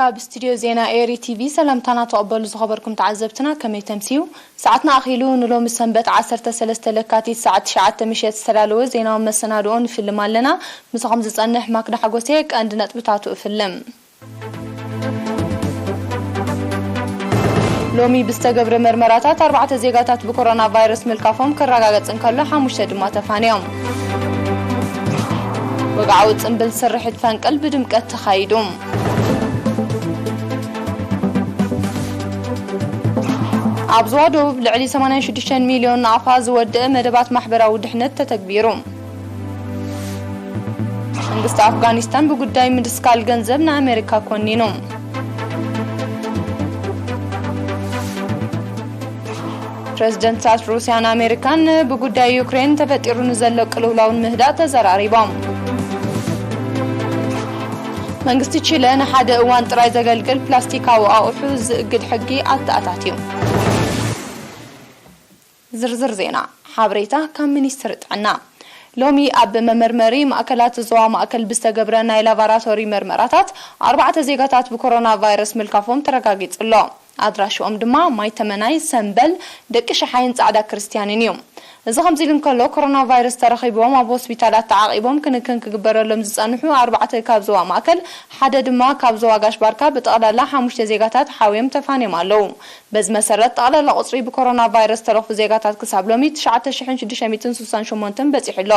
ካብ ስቱድዮ ዜና ኤሪ ቲቪ ሰላምታና ተቐበሉ ዝኸበርኩም ተዓዘብትና፣ ከመይ ተምስዩ? ሰዓትና ኣኺሉ ንሎሚ ሰንበት ዓሰርተ ሰለስተ ለካቲት ሰዓት ትሽዓተ ምሸት ዝተዳለወ ዜናዊ መሰናድኦ ንፍልም ኣለና። ምሳኹም ዝጸንሕ ማክዳ ሓጎሴ። ቀንዲ ነጥብታቱ እፍልም። ሎሚ ብዝተገብረ መርመራታት ኣርባዕተ ዜጋታት ብኮሮና ቫይረስ ምልካፎም ክረጋገጽ እንከሎ፣ ሓሙሽተ ድማ ተፋንዮም። ወግዓዊ ጽምብል ስርሒት ፈንቅል ብድምቀት ተኻይዱ። ኣብ ዞባ ደቡብ ልዕሊ ሰማንያን ሽዱሽተን ሚልዮን ናቕፋ ዝወደአ መደባት ማሕበራዊ ድሕነት ተተግቢሩ። መንግስቲ ኣፍጋኒስታን ብጉዳይ ምድስካል ገንዘብ ንኣሜሪካ ኮኒኑ። ፕረዚደንታት ሩስያን ኣሜሪካን ብጉዳይ ዩክሬን ተፈጢሩ ንዘሎ ቅልውላው ንምህዳእ ተዘራሪቦም። መንግስቲ ቺለ ንሓደ እዋን ጥራይ ዘገልግል ፕላስቲካዊ ኣቑሑ ዝእግድ ሕጊ ኣተኣታትዩ። ዝርዝር ዜና። ሓበሬታ ካብ ሚኒስትሪ ጥዕና። ሎሚ ኣብ መመርመሪ ማእከላት ዞባ ማእከል ብዝተገብረ ናይ ላቫራቶሪ መርመራታት ኣርባዕተ ዜጋታት ብኮሮና ቫይረስ ምልካፎም ተረጋጊጹ ኣሎ። ኣድራሽኦም ድማ ማይተመናይ፣ ሰምበል፣ ደቂ ሸሓይን ጻዕዳ ክርስትያንን እዩ። እዚ ከምዚ ኢሉ እንከሎ፣ ኮሮና ቫይረስ ተረኺብዎም ኣብ ሆስፒታላት ተዓቒቦም ክንክን ክግበረሎም ዝጸንሑ ኣርባዕተ ካብ ዞባ ማእከል፣ ሓደ ድማ ካብ ዞባ ጋሽ ባርካ ብጠቕላላ ሓሙሽተ ዜጋታት ሓውዮም ተፋንዮም ኣለዉ። በዚ መሰረት፣ ጠቕላላ ቁጽሪ ብኮሮና ቫይረስ ዝተረኽቡ ዜጋታት ክሳብ ሎሚ ትሽዓተ ሽሕን ሽዱሽተ ሚእትን ስሳን ሸሞንተን በጺሑ ኣሎ።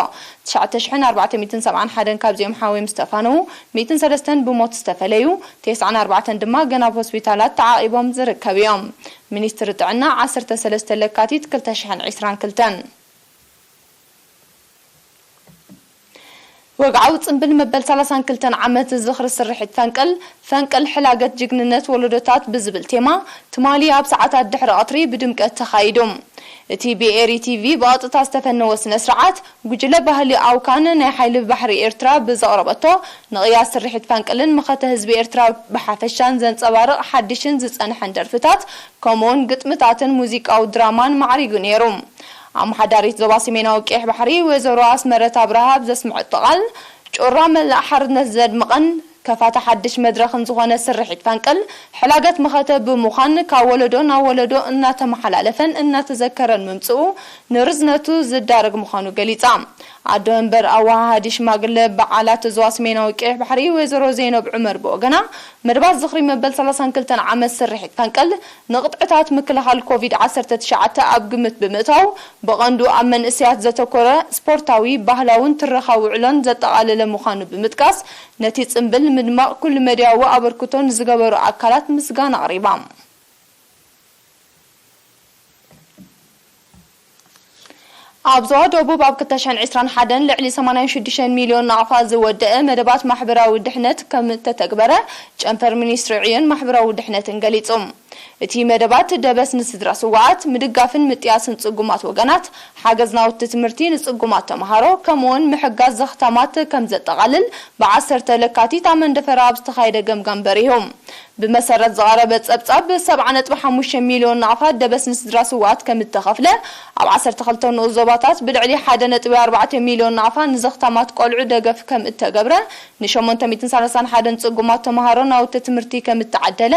ትሽዓተ ሽሕን ኣርባዕተ ሚእትን ሰብዓን ሓደን ካብዚኦም ሓውዮም ዝተፋነዉ፣ ሚእትን ሰለስተን ብሞት ዝተፈለዩ፣ ተስዓን ኣርባዕተን ድማ ገና ኣብ ሆስፒታላት ተዓቒቦም ዝርከቡ እዮም። ሚኒስትሪ ጥዕና ዓሰርተ ሰለስተ ለካቲት ክልተ ሽሕን ዕስራን ክልተን። ወግዓዊ ጽምብል መበል ሰላሳን ክልተን ዓመት ዝኽሪ ስርሒት ፈንቅል፣ ፈንቅል ሕላገት ጅግንነት ወለዶታት ብዝብል ቴማ፣ ትማሊ ኣብ ሰዓታት ድሕሪ ቀትሪ ብድምቀት ተኻይዱ። እቲ ብኤሪ ቲቪ ብቐጥታ ዝተፈነወ ስነ ስርዓት፣ ጉጅለ ባህሊ ኣውካን ናይ ሓይሊ ባሕሪ ኤርትራ ብዘቕረበቶ፣ ንቕያስ ስርሒት ፈንቅልን መኸተ ህዝቢ ኤርትራ ብሓፈሻን ዘንጸባርቕ ሓድሽን ዝጸንሐን ደርፍታት፣ ከምኡውን ግጥምታትን ሙዚቃዊ ድራማን ማዕሪጉ ነይሩ። ኣመሓዳሪት ዞባ ሰሜናዊ ቀይሕ ባሕሪ ወይዘሮ ኣስመረት ኣብርሃ ኣብ ዘስምዐቶ ቃል፣ ጩራ መላእ ሓርነት ዘድምቐን ከፋቲ ሓድሽ መድረኽን ዝኾነ ስርሒት ፈንቅል፣ ሕላገት መኸተ ብምዃን ካብ ወለዶ ናብ ወለዶ እናተመሓላለፈን እናተዘከረን ምምጽኡ ንርዝነቱ ዝዳረግ ምዃኑ ገሊጻ። ኣዶ መንበር ኣወሃሃዲ ሽማግለ በዓላት ዞባ ሰሜናዊ ቀይሕ ባሕሪ ወይዘሮ ዘይነብ ዑመር ብወገና፣ መደባት ዝኽሪ መበል ሰላሳን ክልተን ዓመት ስርሒት ፈንቅል፣ ንቕጥዕታት ምክልኻል ኮቪድ ዓሰርተ ትሽዓተ ኣብ ግምት ብምእታው፣ ብቐንዱ ኣብ መንእሰያት ዘተኮረ ስፖርታዊ፣ ባህላውን ትረኻዊ ውዕሎን ዘጠቓለለ ምዃኑ ብምጥቃስ፣ ነቲ ጽምብል ንምድማቕ ኩሉ መድያዊ ኣበርክቶ ንዝገበሩ ኣካላት ምስጋና ኣቕሪባ። ኣብ ዞባ ደቡብ ኣብ ክልተ ሽሕን ዕስራን ሓደን ልዕሊ ሰማንያን ሽዱሽተን ሚልዮን ናቕፋ ዝወደአ መደባት ማሕበራዊ ድሕነት ከም እተተግበረ ጨንፈር ሚኒስትሪ ዕዮን ማሕበራዊ ድሕነትን ገሊጹ። እቲ መደባት ደበስ ንስድራ ስውኣት ምድጋፍን ምጥያስን ጽጉማት ወገናት፣ ሓገዝ ናውቲ ትምህርቲ ንጽጉማት ተምሃሮ፣ ከምኡውን ምሕጋዝ ዘኽታማት ከም ዘጠቓልል ብዓሰርተ ለካቲት ኣብ መንደፈራ ኣብ ዝተኻየደ ገምጋም በሪሁ። ብመሰረት ዝቐረበ ጸብጻብ፣ ሰብዓ ነጥቢ ሓሙሽተ ሚልዮን ናቕፋ ደበስ ንስድራ ስውኣት ከም እተኸፍለ፣ ኣብ ዓሰርተ ክልተ ንኡስ ዞባታት ብልዕሊ ሓደ ነጥቢ ኣርባዕተ ሚልዮን ናቕፋ ንዘኽታማት ቆልዑ ደገፍ ከም እተገብረ፣ ንሸሞንተ ሚእትን ሰላሳን ሓደን ጽጉማት ተምሃሮ ናውቲ ትምህርቲ ከም እተዓደለ፣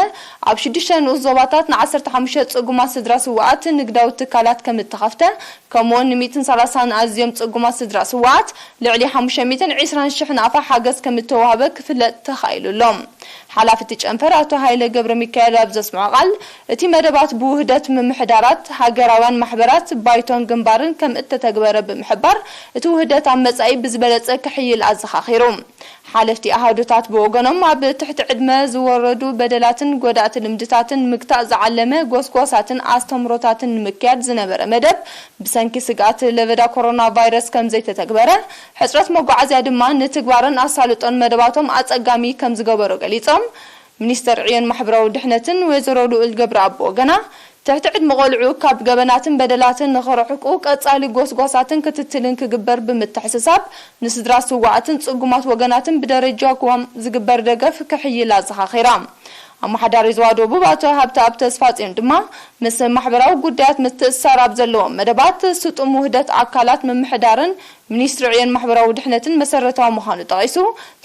ኣብ ሽዱሽተ ንኡስ ዞባታት ንዓሰርተ ሓሙሽተ ጽጉማት ስድራ ስውኣት ንግዳዊ ትካላት ከም እተኸፍተ፣ ከምኡውን ንሚእትን ሰላሳን ኣዝዮም ጽጉማት ስድራ ስውኣት ልዕሊ ሓሙሽተ ሚእትን ዕስራን ሽሕ ናቕፋ ሓገዝ ከም እተዋህበ ክፍለጥ ተኻኢሉ ኣሎ። ሓላፊ እቲ ጨንፈር ኣቶ ሃይለ ገብረ ሚካኤል ኣብ ዘስምዖ ቃል፣ እቲ መደባት ብውህደት ምምሕዳራት፣ ሃገራውያን ማሕበራት፣ ባይቶን ግንባርን ከም እተተግበረ ብምሕባር፣ እቲ ውህደት ኣብ መጻኢ ብዝበለጸ ክሕይል ኣዘኻኺሩ። ሓለፍቲ ኣሃዱታት ብወገኖም፣ ኣብ ትሕቲ ዕድመ ዝወረዱ በደላትን ጎዳእቲ ልምድታትን ንምግታእ ዝዓለመ ጎስጓሳትን ኣስተምህሮታትን ንምክያድ ዝነበረ መደብ ብሰንኪ ስግኣት ለበዳ ኮሮና ቫይረስ ከም ዘይተተግበረ፣ ሕጽረት መጓዓዝያ ድማ ንትግባረን ኣሳልጦን መደባቶም ኣጸጋሚ ከም ዝገበሮ ገሊጾም። ሚኒስተር ዕዮን ማሕበራዊ ድሕነትን ወይዘሮ ልኡል ገብረኣብ ብወገና፣ ትሕቲ ዕድመ ቆልዑ ካብ ገበናትን በደላትን ንኽርሕቁ ቀጻሊ ጎስጓሳትን ክትትልን ክግበር ብምትሕስሳብ፣ ንስድራ ስዋኣትን ጽጉማት ወገናትን ብደረጃ ቅዋም ዝግበር ደገፍ ክሕይል ኣዘኻኺራ። ኣመሓዳሪ ዞባ ደቡብ ኣቶ ሃብተኣብ ተስፋጽዮን ድማ፣ ምስ ማሕበራዊ ጉዳያት ምትእስሳር ኣብ ዘለዎም መደባት፣ ስጡም ውህደት ኣካላት ምምሕዳርን ሚኒስትሪ ዕዮን ማሕበራዊ ድሕነትን መሰረታዊ ምዃኑ ጠቒሱ፣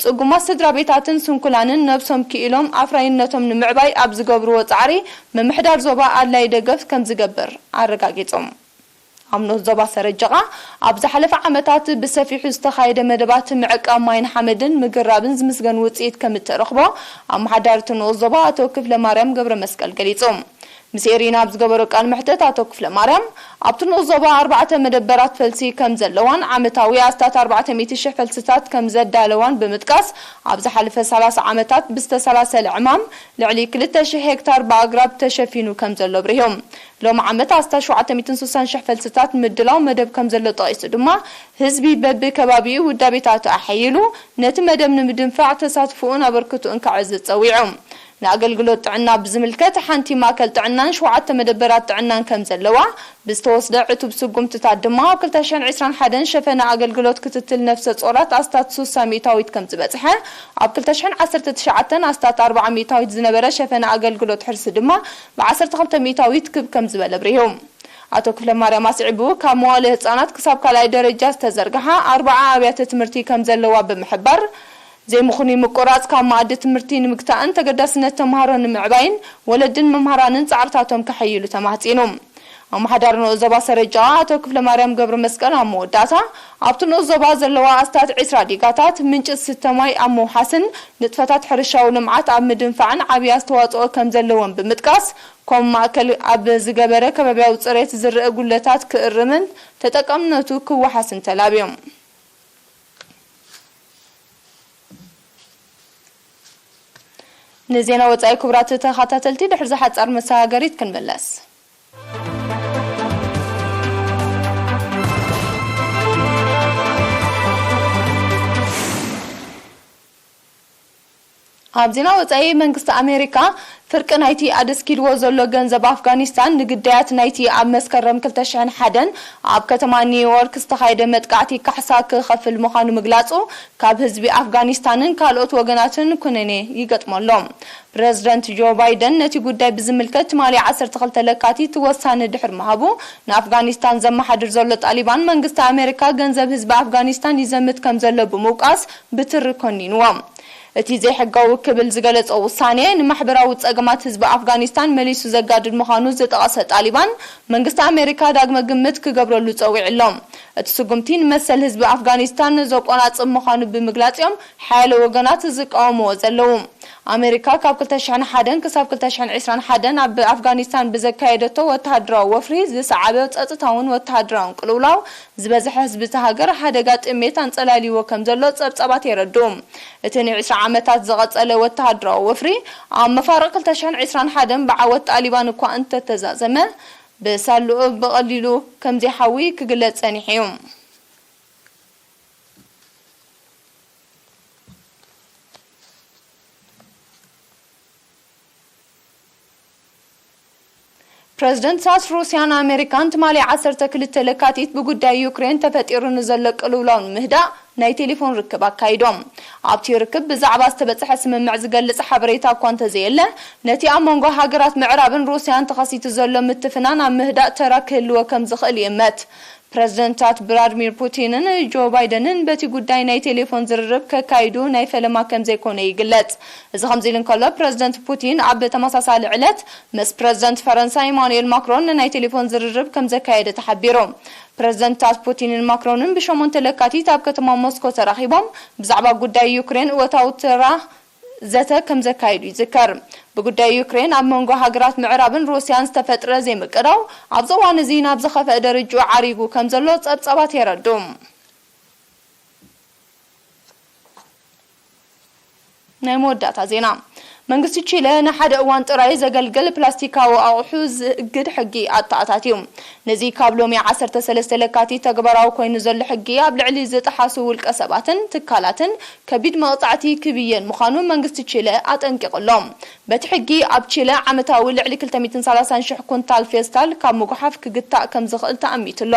ጽጉማት ስድራ ቤታትን ስንኩላንን ነብሶም ክኢሎም ኣፍራይነቶም ንምዕባይ ኣብ ዝገብርዎ ጻዕሪ፣ ምምሕዳር ዞባ ኣድላዪ ደገፍ ከም ዝገብር ኣረጋጊጾም። ኣብ ንኡስ ዞባ ሰረጀቓ ኣብ ዝሓለፈ ዓመታት ብሰፊሑ ዝተኻየደ መደባት ምዕቃብ ማይን ሓመድን ምግራብን ዝምስገን ውጽኢት ከም እተረኽቦ ኣመሓዳሪ እቲ ንኡስ ዞባ ኣቶ ክፍለ ማርያም ገብረ መስቀል ገሊጹ። ምስ ኤሪና ኣብ ዝገበሮ ቃል መሕተት ኣቶ ክፍለ ማርያም፣ ኣብቲ ንኡስ ዞባ ኣርባዕተ መደበራት ፈልሲ ከም ዘለዋን ዓመታዊ ኣስታት ኣርባዕተ ሚእቲ ሽሕ ፈልስታት ከም ዘዳለዋን ብምጥቃስ፣ ኣብ ዝሓለፈ ሰላሳ ዓመታት ብዝተሰላሰለ ዕማም ልዕሊ ክልተ ሽሕ ሄክታር ብኣግራብ ተሸፊኑ ከም ዘሎ ኣብሪሁ። ሎሚ ዓመት ኣስታት ሸውዓተ ሚእትን ስሳን ሽሕ ፈልስታት ምድላው መደብ ከም ዘሎ ጠቒሱ ድማ፣ ህዝቢ በብከባቢኡ ውዳቤታቱ ኣሐይሉ ነቲ መደብ ንምድንፋዕ ተሳትፎኡን ኣበርክቶኡን ከዕዝዝ ጸዊዑ። ንኣገልግሎት ጥዕና ብዝምልከት ሓንቲ ማእከል ጥዕናን ሸውዓተ መደበራት ጥዕናን ከም ዘለዋ፣ ብዝተወስደ ዕቱብ ስጉምትታት ድማ ኣብ ክልተ ሽሕን ዕስራን ሓደን ሸፈነ ኣገልግሎት ክትትል ነፍሰ ጾራት ኣስታት ስሳ ሚእታዊት ከም ዝበጽሐ፣ ኣብ ክልተ ሽሕን ዓሰርተ ትሽዓተን ኣስታት ኣርብዓ ሚእታዊት ዝነበረ ሸፈነ ኣገልግሎት ሕርሲ ድማ ብ ዓሰርተ ክልተ ሚእታዊት ክብ ከም ዝበለ ኣብሪሁ። ኣቶ ክፍለ ማርያም ኣስዒቡ፣ ካብ መዋለ ህጻናት ክሳብ ካልኣይ ደረጃ ዝተዘርግሓ ኣርብዓ ኣብያተ ትምህርቲ ከም ዘለዋ ብምሕባር፣ ዘይምኽኑይ ምቁራጽ ካብ መኣዲ ትምህርቲ ንምግታእን ተገዳስነት ተምሃሮ ንምዕባይን ወለድን መምሃራንን ጻዕርታቶም ከሐይሉ ተማህጺኑ። ኣመሓዳሪ ንኡስ ዞባ ሰረጃ ኣቶ ክፍለ ማርያም ገብረ መስቀል ኣብ መወዳእታ፣ ኣብቲ ንኡስ ዞባ ዘለዋ ኣስታት ዕስራ ዲጋታት ምንጪ ዝስተ ማይ ኣብ ምውሓስን ንጥፈታት ሕርሻዊ ልምዓት ኣብ ምድንፋዕን ዓብዪ ኣስተዋጽኦ ከም ዘለወን ብምጥቃስ፣ ኮም ማእከል ኣብ ዝገበረ ከባብያዊ ጽሬት ዝረአ ጉድለታት ክእርምን ተጠቃምነቱ ክወሓስን ተላብዮም። ንዜና ወጻኢ ክቡራት ተኸታተልቲ፣ ድሕሪ ዝሓጻር መሰጋገሪት ክንምለስ። ኣብ ዜና ወጻኢ፣ መንግስቲ ኣሜሪካ ፍርቂ ናይቲ ኣደስኪድዎ ዘሎ ገንዘብ ኣፍጋኒስታን ንግዳያት ናይቲ ኣብ መስከረም ክልተ ሽሕን ሓደን ኣብ ከተማ ኒውዮርክ ዝተኻየደ መጥቃዕቲ ካሕሳ ክኸፍል ምዃኑ ምግላጹ፣ ካብ ህዝቢ ኣፍጋኒስታንን ካልኦት ወገናትን ኩነኔ ይገጥሞ ኣሎ። ፕረዚደንት ጆ ባይደን ነቲ ጉዳይ ብዝምልከት ትማሊ ዓሰርተ ክልተ ለካቲት ወሳነ ድሕሪ ምሃቡ፣ ንኣፍጋኒስታን ዘመሓድር ዘሎ ጣሊባን መንግስቲ ኣሜሪካ ገንዘብ ህዝቢ ኣፍጋኒስታን ይዘምት ከም ዘሎ ብምውቃስ ብትሪ ኮኒንዎ። እቲ ዘይሕጋዊ ክብል ዝገለጾ ውሳኔ ንማሕበራዊ ጸገማት ህዝቢ ኣፍጋኒስታን መሊሱ ዘጋድድ ምዃኑ ዝጠቐሰ ጣሊባን፣ መንግስቲ ኣሜሪካ ዳግመ ግምት ክገብረሉ ጸዊዑ ኣሎ። እቲ ስጉምቲ ንመሰል ህዝቢ ኣፍጋኒስታን ዘቆናጽብ ምዃኑ ብምግላጽ እዮም ሓያሎ ወገናት ዝቃወምዎ ዘለዉ። ኣሜሪካ ካብ ክልተ ሽሕን ሓደን ክሳብ ክልተ ሽሕን ዕስራን ሓደን ኣብ ኣፍጋኒስታን ብዘካየደቶ ወተሃደራዊ ወፍሪ ዝሰዓበ ጸጥታውን ወተሃደራውን ቅልውላው፣ ዝበዝሐ ህዝቢ እታ ሃገር ሓደጋ ጥሜት ኣንጸላልይዎ ከም ዘሎ ጸብጻባት የረድኡ። እቲ ንዕስራ ዓመታት ዝቐጸለ ወተሃደራዊ ወፍሪ፣ ኣብ መፋርቕ ክልተ ሽሕን ዕስራን ሓደን ብዓወት ጣሊባን እኳ እንተተዛዘመ፣ ብሳልኡ ብቐሊሉ ከም ዘይሓዊ ክግለጽ ጸኒሑ እዩ። ፕረዚደንታት ሩስያን ኣሜሪካን ትማሊ ዓሰርተ ክልተ ለካቲት ብጉዳይ ዩክሬን ተፈጢሩ ንዘሎ ቅልውላው ንምህዳእ ናይ ቴሌፎን ርክብ ኣካይዶም። ኣብቲ ርክብ ብዛዕባ ዝተበጽሐ ስምምዕ ዝገልጽ ሓበሬታ እኳ እንተዘየለ፣ ነቲ ኣብ መንጎ ሃገራት ምዕራብን ሩስያን ተኸሲቱ ዘሎ ምትፍናን ኣብ ምህዳእ ተራ ክህልዎ ከም ዝኽእል ይእመት። ፕረዚደንታት ቭላድሚር ፑቲንን ጆ ባይደንን በቲ ጉዳይ ናይ ቴሌፎን ዝርርብ ከካይዱ ናይ ፈለማ ከም ዘይኮነ ይግለጽ። እዚ ከምዚ ኢሉ እንከሎ፣ ፕረዚደንት ፑቲን ኣብ ተመሳሳሊ ዕለት ምስ ፕረዚደንት ፈረንሳ ኢማኑኤል ማክሮን ናይ ቴሌፎን ዝርርብ ከም ዘካየደ ተሓቢሩ። ፕረዚደንታት ፑቲንን ማክሮንን ብሸሞንተ ለካቲት ኣብ ከተማ ሞስኮ ተራኺቦም ብዛዕባ ጉዳይ ዩክሬን እወታዊ ተራ ዘተ ከም ዘካየዱ ይዝከር። ብጉዳይ ዩክሬን ኣብ መንጎ ሃገራት ምዕራብን ሩስያን ዝተፈጥረ ዘይምቅዳው፣ ኣብዚ እዋን እዚ ናብ ዝኸፍአ ደረጃ ዓሪጉ ከም ዘሎ ጸብጻባት የረድኡ። ናይ መወዳእታ ዜና። መንግስቲ ቺለ ንሓደ እዋን ጥራይ ዘገልግል ፕላስቲካዊ ኣቑሑ ዝእግድ ሕጊ ኣተኣታትዩ። ነዚ ካብ ሎሚ ዓሰርተ ሰለስተ ለካቲት ተግባራዊ ኮይኑ ዘሎ ሕጊ፣ ኣብ ልዕሊ ዝጠሓሱ ውልቀ ሰባትን ትካላትን ከቢድ መቕጻዕቲ ክብየን ምዃኑ መንግስቲ ቺለ ኣጠንቂቑ ኣሎ። በቲ ሕጊ፣ ኣብ ቺለ ዓመታዊ ልዕሊ ክልተ ሚእትን ሰላሳን ሽሕ ኩንታል ፌስታል ካብ ምጉሓፍ ክግታእ ከም ዝኽእል ተኣሚቱ ኣሎ።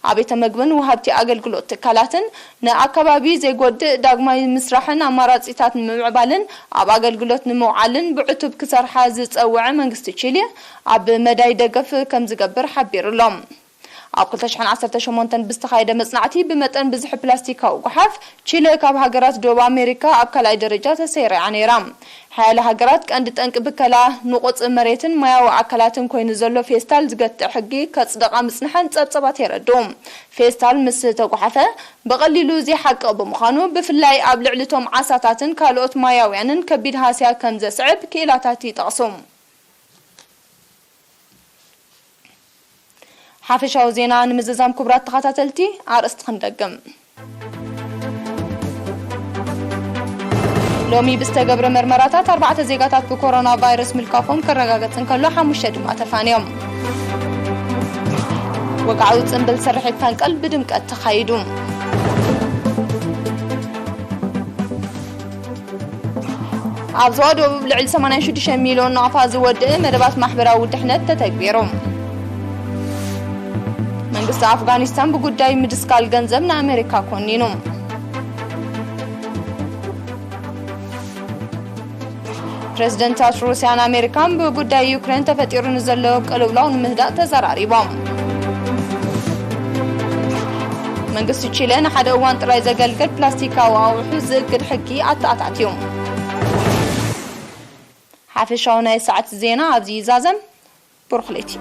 ኣብ ቤተ መግብን ወሃብቲ ኣገልግሎት ትካላትን ንኣከባቢ ዘይጎድእ ዳግማይ ምስራሕን ኣማራጺታት ንምምዕባልን ኣብ ኣገልግሎት ንምውዓልን ዓልን ብዕቱብ ክሰርሓ ዝጸውዐ መንግስቲ ቺሊ፣ ኣብ መዳይ ደገፍ ከም ዝገብር ሓቢሩ ኣሎ። ኣብ ክልተ ሽሕን ዓሰርተ ሸሞንተን ብዝተኻየደ መጽናዕቲ፣ ብመጠን ብዝሒ ፕላስቲካዊ ጓሓፍ፣ ቺለ ካብ ሃገራት ደቡብ ኣሜሪካ ኣብ ካልኣይ ደረጃ ተሰይራ እያ ነይራ። ሓያለ ሃገራት ቀንዲ ጠንቂ ብከላ ንቑጽ መሬትን ማያዊ ኣካላትን ኮይኑ ዘሎ ፌስታል ዝገትእ ሕጊ ከጽድቓ ምጽንሐን ጸብጸባት የረድኡ። ፌስታል ምስ ተጓሓፈ ብቐሊሉ ዘይሓቅቕ ብምዃኑ፣ ብፍላይ ኣብ ልዕሊ እቶም ዓሳታትን ካልኦት ማያውያንን ከቢድ ሃስያ ከም ዘስዕብ ክኢላታት ይጠቕሱ። ሓፈሻዊ ዜና ንምዝዛም፣ ክቡራት ተኸታተልቲ፣ ኣርእስቲ ክንደግም። ሎሚ ብዝተገብረ መርመራታት፣ ኣርባዕተ ዜጋታት ብኮሮና ቫይረስ ምልካፎም ክረጋገጽ እንከሎ፣ ሓሙሽተ ድማ ተፋንዮም። ወግዓዊ ጽምብል ስርሒት ፈንቅል ብድምቀት ተኻይዱ። ኣብ ዞባ ደቡብ ልዕሊ ሰማንያን ሽዱሽተ ሚልዮን ናቕፋ ዝወድእ መደባት ማሕበራዊ ድሕነት ተተግቢሩ። መንግስቲ ኣፍጋኒስታን ብጉዳይ ምድስካል ገንዘብ ንኣሜሪካ ኮኒኑ። ፕሬዝደንታት ሩስያን ኣሜሪካን ብጉዳይ ዩክሬን ተፈጢሩ ንዘሎ ቅልውላው ንምህዳእ ተዘራሪቦም። መንግስቲ ቺለ ንሓደ እዋን ጥራይ ዘገልግል ፕላስቲካዊ ኣቑሑ ዝእግድ ሕጊ ኣተኣታትዩ። ሓፈሻዊ ናይ ሰዓት ዜና ኣብዚ ይዛዘም። ብሩኽ ለይቲ።